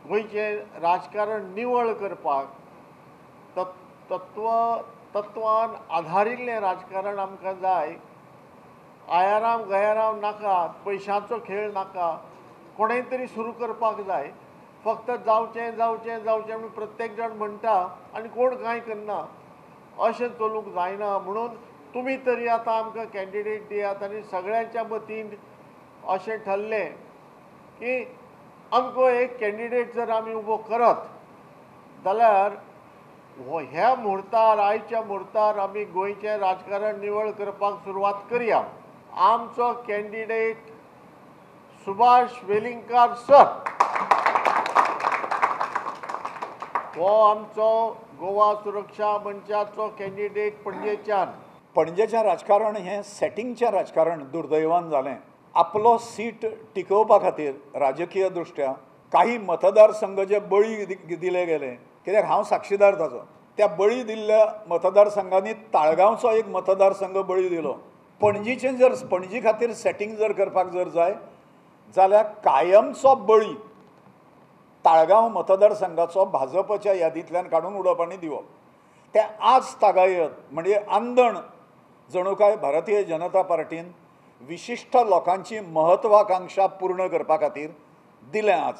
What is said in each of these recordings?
गोंयचें राजकारण निवळ करपाक तत्वान आधारिल्लें राजकारण आमकां जाय. आयाराम गयाराम नाका, पयशांचो खेळ नाका, कोणें तरी सुरू करपाक जाय. फक्त जावचें जावचें जावचें म्हणून प्रत्येक जाण म्हणटा आनी कोण कांय करना, अशें चलूंक जायना. म्हणून तुमी तरी आतां आमकां कॅन्डिडेट दियात. आनी सगळ्यांच्या मतीन अशें ठरलें की आमकां एक कॅन्डिडेट जर आमी उबो करत जाल्यार ह्या म्हुर्तार, आयच्या म्हुर्तार आमी गोंयचें राजकारण निवळ करपाक सुरवात करया. आमचो कॅन्डिडेट सुभाष वेलिंगकार सर हो आमचो गोवा सुरक्षा मंचाचो कॅन्डिडेट पणजेच्यान. पणजेचें राजकारण हें सेटिंगचें राजकारण दुर्दैवान जालें. आपलो सीट टिकोवपा खातीर राजकीय दृश्ट्या काही मतदारसंघ जे बळी दिले गेले, कित्याक हांव साक्षीदार ताचो, त्या बळी दिल्ल्या मतदारसंघांनी ताळगांवचो एक मतदारसंघ बळी दिलो. पणजीचें जर पणजी खातीर सेटिंग जर करपाक जर जाय जाल्यार कायमचो बळी ताळगांव मतदारसंघाचो भाजपच्या यादींतल्यान काडून उडोवप आनी दिवप. तें आज तागायत म्हणजे आंदण जणू काय भारतीय जनता पार्टीन विशिश्ट लोकांची महत्वाकांक्षा पूर्ण करपा खातीर दिलें. आज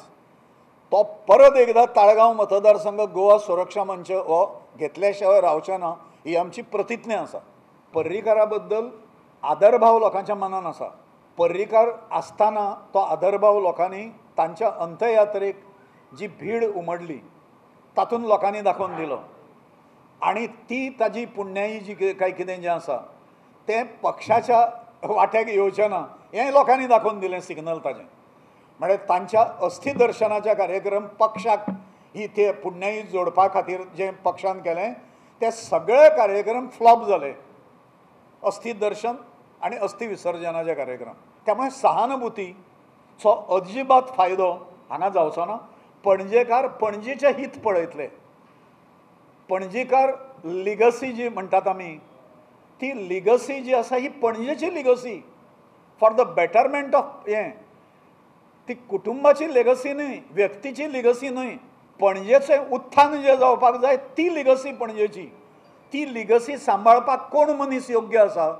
तो परत एकदा ताळगांव मतदारसंघ गोवा सुरक्षा मंच हो घेतल्या शिवाय रावचें ना ही आमची प्रतिज्ञा आसा. पर्रीकारा बद्दल आदरभाव लोकांच्या मनान आसा. पर्रीकार आसतना तो आदरभाव लोकांनी तांच्या अंत्ययात्रेक जी भीड उमडली तातूंत लोकांनी दाखोवन दिलो आनी ती ताजी पुण्याई जी काय कितें जें आसा तें पक्षाच्या वाट्याक येवचें ना हें लोकांनी दाखोवन दिलें सिग्नल ताजें. म्हळ्यार तांच्या अस्थिदर्शनाच्या कार्यक्रम पक्षाक ही ते पुण्याई जोडपा खातीर जें पक्षान केलें ते सगळे कार्यक्रम फ्लॉप जाले, अस्थिदर्शन आनी अस्थि विसर्जनाचे कार्यक्रम. त्यामुळे सहानुभूतीचो अजिबात फायदो हांगा जावचो ना. पणजेकार पणजेचें हित पळयतले. पणजीकार लिगसी जी म्हणटात आमी ती लिगसी जी आसा ही पणजेची legacy for the betterment of हें, ती कुटुंबाची लिगसी न्हय, व्यक्तीची लिगसी न्हय. पणजेचें उत्थान जें जावपाक जाय ती लिगसी पणजेची, ती लिगसी सांबाळपाक कोण मनीस योग्य आसा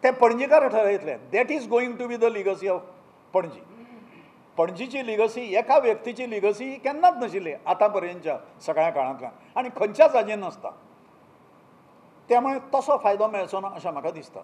ते Panjikar ठरयतले. That is going to be the legacy of Panaji. पणजीची legacy एका व्यक्तीची लिगसी ही केन्नाच नाशिल्ली आतां पर्यंतच्या सगळ्या काळांतल्यान आनी खंयच्याच हाजेर नासता. त्यामुळे तसो फायदो मेळचो ना अशें म्हाका दिसता.